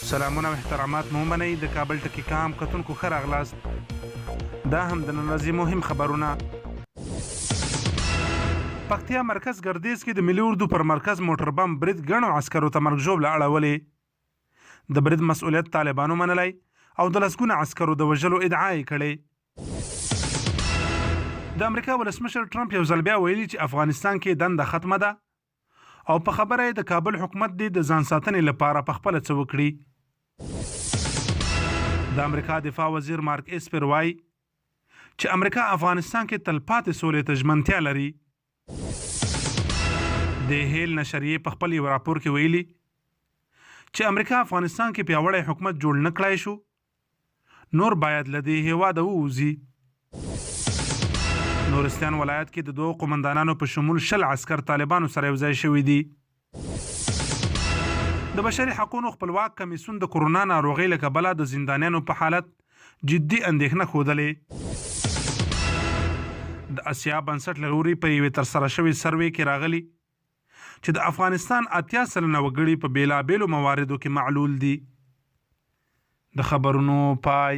سلامونه او احترامات مو ومنئ، د کابل ټکی کام کتونکو ښه راغلاست. دا هم د نن ورځې مهم خبرونه. پکتیا مرکز ګردیز کې د ملي اردو پر مرکز موټر بم برید ګڼو عسکرو ته مرګ ژوبله اړولې. د برید مسؤلیت طالبانو منلی او د لسګونه عسکرو د وژلو ادعا یې کړې. د امریکا ولسمشر ټرمپ یو ځل بیا ویلي چې افغانستان کې دنده ختمه ده او په خبره یې د کابل حکومت دې د ځان ساتنې لپاره په خپله څه وکړي. د امریکا دفاع وزیر مارک اسپر وايي چې امریکا افغانستان کې تلپاتې سولې ته ژمنتیا لري. د هیل نشریې په خپل یو راپور کې ویلي چې امریکا افغانستان کې پیاوړی حکومت جوړ نه کړای شو، نور باید له دې هېواده ووځي. نورستان ولایت کې د دوو قومندانانو په شمول 20 عسکر طالبانو سره یوځای شوي دي. د بشري حقونو خپلواک کمیسیون د کرونا ناروغۍ له کبله د زندانیانو په حالت جدي اندېښنه ښودلې. د اسیا بنسټ له لوري په یوې ترسره شوې سروې کې راغلي چې د افغانستان 80% وګړي په بېلابېلو مواردو کې معلول دي. د خبرونو پای.